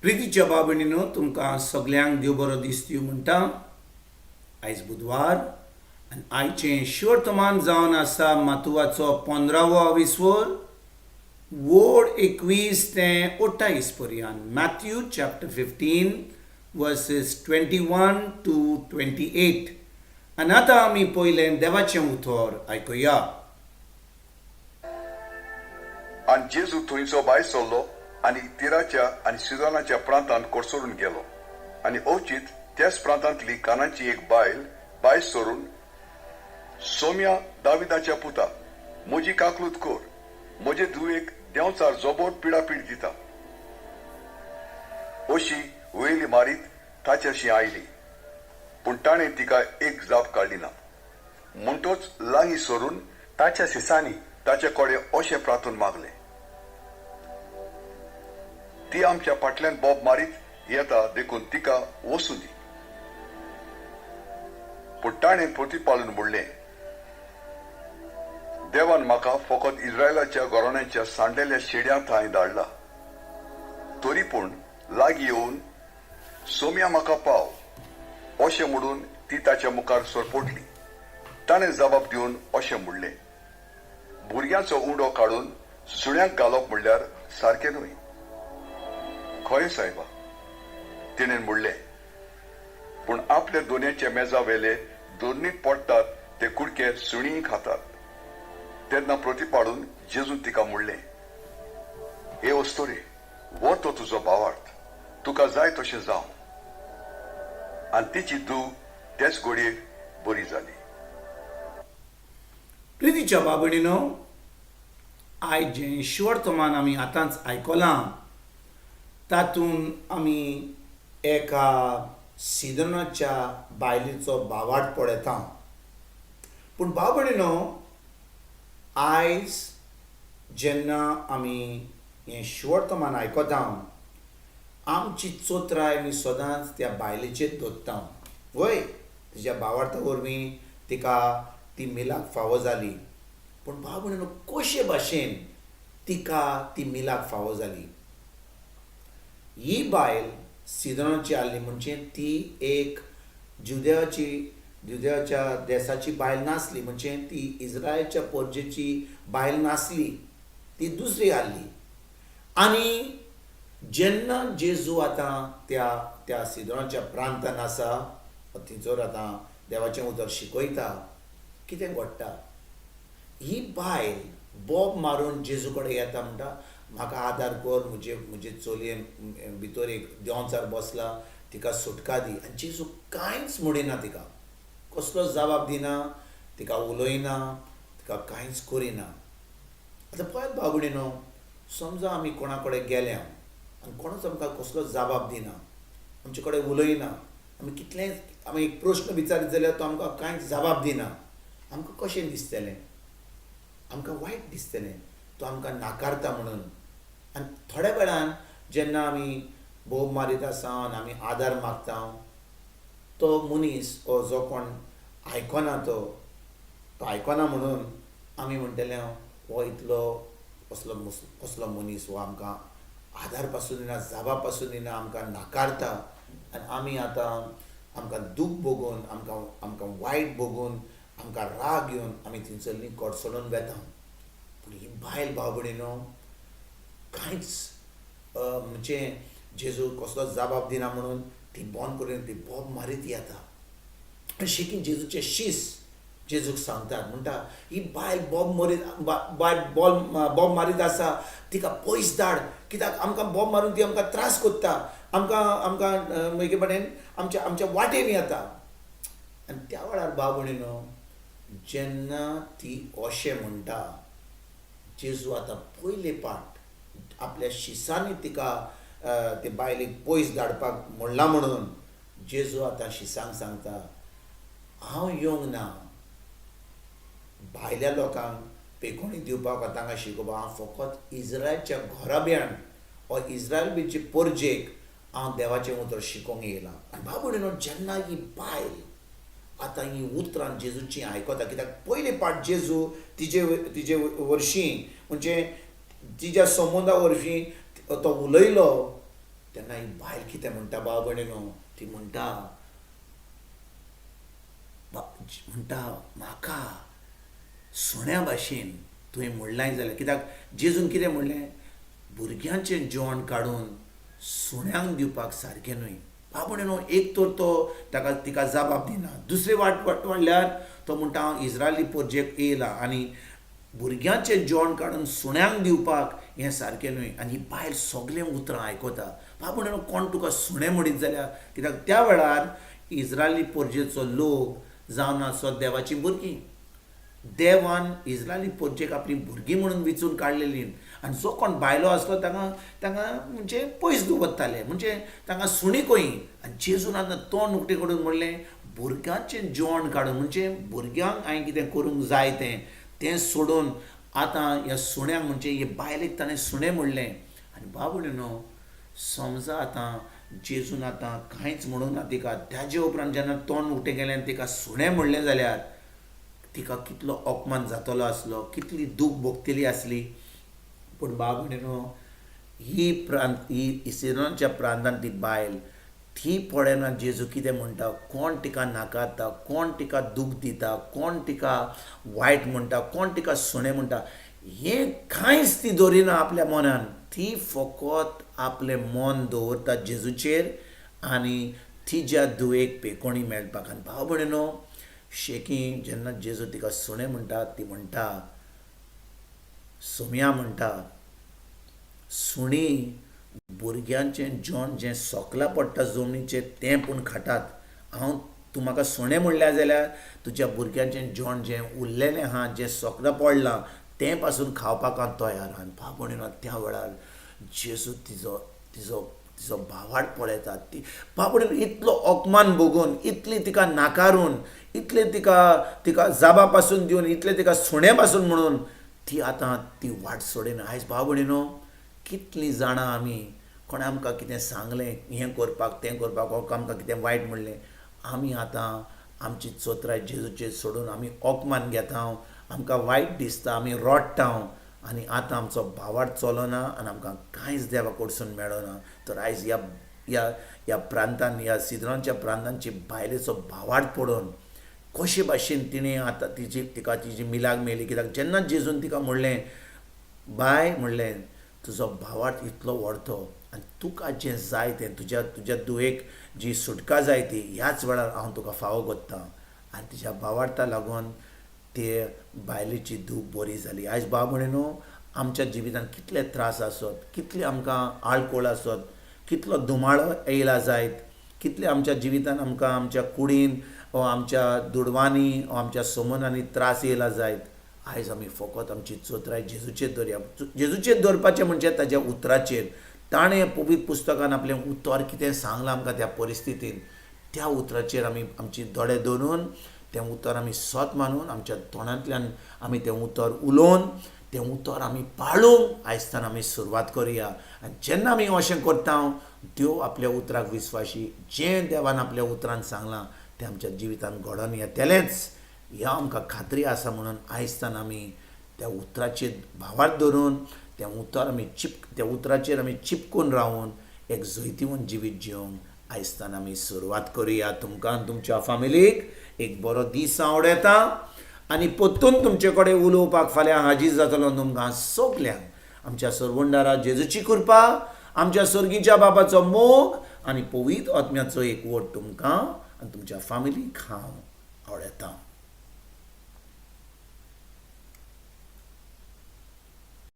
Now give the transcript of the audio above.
प्रितीच्या भाव भयणीनो, तुमकां सगल्यांक देव बरो दीस दिवं म्हणटा. आयज बुधवार आनी आयचें शिवर्तमान जावन आसा मातुवाचो 15वो आविस्वर, वोड 21 ते 28 पर्यंत, Matthew chapter 15 verses 21 to 28. आनी आतां आमी पयलें देवाचें उतर आयकुया. आनी जेजू थंयचो भायर सरलो आनी तिराच्या आनी सिदोनाच्या प्रांतांत कडसरून गेलो. आनी अवचीत त्याच प्रांतांतली कानाची एक बायल भायर सरून, "सोम्या, दाविदाच्या पुता, म्हजी काकलूत कर. म्हजे धुवेक देंवचार जबर पिडापीड दिता," अशी वयली मारीत ताच्याशी आयली. पूण ताणें तिका एक जाप काडली ना. म्हणटोच लागीं सरून ताच्या शिसांनी ताचे कडेन अशें प्रार्थून मागलें, "ती आमच्या फाटल्यान बोब मारीत येता, देखून तिका वचूं दी." पूण ताणें प्रतिपालून म्हणलें, "देवान म्हाका फकत इस्रायलाच्या घराण्याच्या सांडलेल्या शेड्यां थंय धाडला." तरी पूण लागीं येवन, "सोम्या, म्हाका पाव," अशें म्हणून ती ताच्या मुखार सरपटली. ताणें जबाब दिवन अशें म्हणलें, "भुरग्यांचो उंडो काडून सुण्यांक घालप म्हणल्यार सारकें न्हय." "खरें सायबा," तिणें म्हणलें, "पूण आपल्या दोनयाच्या मेजा वेले दोन्नीत पडटात ते कुडके सुणीं खातात." तेन्ना प्रतिपाडून जेजून तिका म्हणलें, "हे अस्तुरे, हो तो तुजो भावार्थ, तुका जाय तशें जावं." आनी तिची धूव तेच घडयेक बरी जाली. प्रितीच्या भाव भयणीनो, आयज जें शिवर्तमान आमी आतांच आयकलां, तातूंत आमी एका सिदोनाच्या बायलेचो भावार्थ पळयता. पूण भाव भयणीनो, आयज जेन्ना आमी हें शिवर्तमान आयकता, आमची चोत्राय आमी सदांच त्या बायलेचेर दवरता. वय, तिच्या भावार्था वरवीं तिका ती मिलाक फावो जाली. पूण भाव भयणीनो, कशे भाशेन तिका ती मिलाक फावो जाली? ही बायल सिदोनाची आहली, म्हणजे ती एक जुदेवाच्या देसाची बायल नासली, म्हणजे ती इस्रायलच्या पोरजेची बायल नासली, ती दुसरी आहली. आनी जेन्ना जेजू आतां त्या त्या सिदोनाच्या प्रांतान आसा, थंयसर आतां देवाचें उतर शिकयता, कितें घडटा? ही बायल बोब मारून जेजू कडेन येता, म्हणटा, "म्हाका आदार कर, म्हजे चलयेन भितर एक देंवचार बसला, तिका सुटका दी." आनी जेजू कांयच म्हणिना, तिका कसलोच जबाब दिना, तिका उलयना, तिका कांयच करिना. आतां पळयात भाव भयणीनो, समजा आमी कोणा कडेन गेल्या आनी कोणूच आमकां कसलोच जबाब दिना, आमचे कडेन उलयना, आमी कितलेंय आमी एक प्रश्न विचारीत जाल्यार तो आमकां कांयच जबाब दिना, आमकां कशें दिसतलें? आमकां वायट दिसतलें, तो आमकां नाकारता म्हणून. आनी थोड्या वेळान जेन्ना आमी बोब मारीत आसा आनी आमी आदार मागता, तो मनीस ओ जो कोण आयकना, तो तो आयकना म्हणून आमी म्हणटले, हो इतलो कसलो कसलो मनीस हो, आमकां आदार पासून दिना, जाबा पासून दिना, आमकां नाकारता. आनी आमी आतां आमकां दूख भोगून, आमकां वायट भोगून, आमकां राग येवन आमी थंयसरली कडसडून वेता. पूण ही बायल, भाव भयणीनो, कांयच म्हणजे जेजू कसलोच जबाब दिना म्हणून ती बंद करून ती बोब मारीत येता. आनी शेकीन जेजूचे शीस जेजूक सांगतात, म्हणटा, "ही बायल बोब मरीत बायल बॉल बोब मारीत आसा, तिका पयस धाड, कित्याक आमकां बोब मारून ती आमकां त्रास कोत्ता, आमकां एके कडेन आमच्या वाटेन येता." आनी त्या वेळार, भाव भयणीनो, जेन्ना ती अशें म्हणटा, जेजू आतां पयले पाट आपल्या शिसांनी तिका ते बायलेक पयस धाडपाक म्हणलां म्हणून जेजू आतां शिसांक सांगता, "हांव येवंक ना भायल्या लोकांक पेकोणी दिवपाक वा तांकां शिकोवपाक. हांव फकत इस्रायलच्या घराब्यान वा इस्रायल परजेक हांव देवाचें उतर शिकोवंक येयलां." आनी भाव भयणीनो, जेन्ना ही बायल आतां ही उतरां जेजूची आयकता, कित्याक पयले पाट जेजू तिजे वरशीं, म्हणजे तिज्या संबंदा वरशीं तो उलयलो. तेन्ना ही बायल कितें म्हणटा भाव भयणीनो, ती म्हणटा म्हणटा म्हाका सुण्या भाशेन तुवें म्हणलांय जाल्यार, कित्याक जेजून कितें म्हणलें, भुरग्यांचें जेवण काडून सुण्यांक दिवपाक सारकें न्हय. भाव भयणीनो, एक तर तो ताका तिका जबाब दिना, दुसरी वाट म्हणल्यार तो म्हणटा हांव इज्रायली पोरजेक येयला आनी भुरग्यांचें जेवण काडून सुण्यांक दिवपाक हें सारकें न्हय. आनी ही बायल सगळें उतरां आयकता. भाव भयणीनो, कोण तुका सुणें म्हणीत जाल्यार, कित्याक त्या वेळार इज्रायली पोरजेचो लोक जावन आसत देवाचीं भुरगीं, देवान इज्रायली पोरजेक आपलीं भुरगीं म्हणून विचून काडलेलीं आनी जो कोण बायलो आसलो तांकां तांकां म्हणजे पयस दवरताले, म्हणजे तांकां सुणी कहीं. आनी जेजून आतां तोंड उक्तें करून म्हणलें भुरग्यांचें जेवण काडून, म्हणजे भुरग्यांक हांवें कितें करूंक जाय तें तें सोडून आतां ह्या सुण्यांक, म्हणजे हे बायलेक ताणें सुणें म्हणलें. आनी भाव भयणीनो, समजा आतां जेजून आतां कांयच म्हणूंक ना तिका, ताजे उपरांत जेन्ना तोंड उक्तें केलें आनी तिका सुणें म्हणलें जाल्यार तिका कितलो अपमान जातलो आसलो, कितली दूख भोगतली आसली. पूण भाव भयणीनो, ही प्रांत ही इसिरोनच्या प्रांतान ती बायल ती पळयना जेजू कितें म्हणटा, कोण तिका नाकारता, कोण तिका दूख दिता, कोण तिका वायट म्हणटा, कोण तिका सुणें म्हणटा, हें कांयच ती दवरिना आपल्या मनान. ती फकत आपलें मन दवरता जेजूचेर आनी तिज्या धुवेक पेकोणी मेळपाक. आनी भाव भयणीनो, शेकी जेन्ना जेजू तिका सुणें म्हणटा, ती म्हणटा सोम्या म्हणटा, सुणी भुरग्यांचें जेवण जें सोकलां पडटा जमनीचेर तें पूण खातात. हांव तूं म्हाका सुणें म्हणल्यार जाल्यार तुज्या भुरग्यांचें जेवण जें उरलेलें आहा, जें सोकलां पडलां तें पासून खावपाक हांव तयार आहा. भाव भयणीनो, त्या वेळार जेजू तिजो तिजो तिजो भावार्थ पळयता. ती भाव भयणीनो, इतलो अपमान भोगून, इतली तिका नाकारून, इतलें तिका तिका जाबा पासून दिवन, इतलें तिका सुणें पासून म्हणून ती आतां ती वाट सोडिना. आयज भाव भयणीनो, कितलीं जाणां आमी कोणें आमकां कितें सांगलें हें करपाक तें करपाक, वा आमकां कितें वायट म्हणलें, आमी आतां आमची चोत्राय जेजूचेर सोडून आमी अपमान घेता, आमकां वायट दिसता, आमी रडटा आनी आतां आमचो भावार्थ चलना आनी आमकां कांयच देवा कडसून मेळना. तर आयज ह्या ह्या ह्या प्रांतान, ह्या सिद्रांच्या प्रांतांची बायलेचो भावार्थ पळोवन कशे भाशेन तिणें आतां तिजी तिका तिजी मिलाग मेळ्ळी. कित्याक जेन्ना जेजून तिका म्हणलें, बाय म्हणलें, तुजो भावार्थ इतलो व्हडतो आनी तुका जें जाय तें, तुज्या तुज्या धुवेक जी सुटका जाय ती ह्याच वेळार हांव तुका फावो कोत्ता. आनी तिज्या भावार्था लागून ते बायलेची धूव बरी जाली. आयज भाव भयणीनो, आमच्या जिवितांत कितले त्रास आसत, कितले आमकां आळकोळ आसत, कितलो धुमाळो येयला जायत, कितले आमच्या जिवितांत आमकां आमच्या कुडीन वा आमच्या दुडवांनी वा आमच्या समनांनी त्रास येयला जायत, आयज आमी फकत आमची चोत्राय जेजूचेर दवरया. जेजूचेर दवरपाचें म्हणजे ताज्या उतराचेर. ताणें पवित्र पुस्तकान आपलें उतर कितें सांगलां आमकां त्या परिस्थितीन, त्या उतराचेर आमी आमची दोळे दवरून तें उतर आमी सत मानून आमच्या तोंडांतल्यान आमी तें उतर उलोवन तें उतर आमी पाळूंक आयजतान आमी सुरवात करुया. आनी जेन्ना आमी अशें करता, देव आपल्या उतराक विस्वाशी, जें देवान आपल्या उतरान सांगलां तें आमच्या जिवितान घडोवन येतलेंच ह्या आमकां खात्री आसा. म्हणून आयजतान आमी त्या उतराचेर भावार्थ धरून तें उतर आमी त्या उतराचेर आमी चिपकून रावून एक जैतिवंत जिवीत जिवंक आयजतान आमी सुरवात करुया. तुमकां आनी तुमच्या फामिलीक एक बरो दीस आवडता आनी परतून तुमचे कडेन उलोवपाक फाल्यां हाजीर जातलो. तुमकां सगल्यांक आमच्या सरवंडारा जेजूची कृपा, आमच्या सर्गीच्या बाबाचो मोग आनी पवित्र आत्म्याचो एक वट तुमकां आनी तुमच्या फामिलीक हांव आवडता.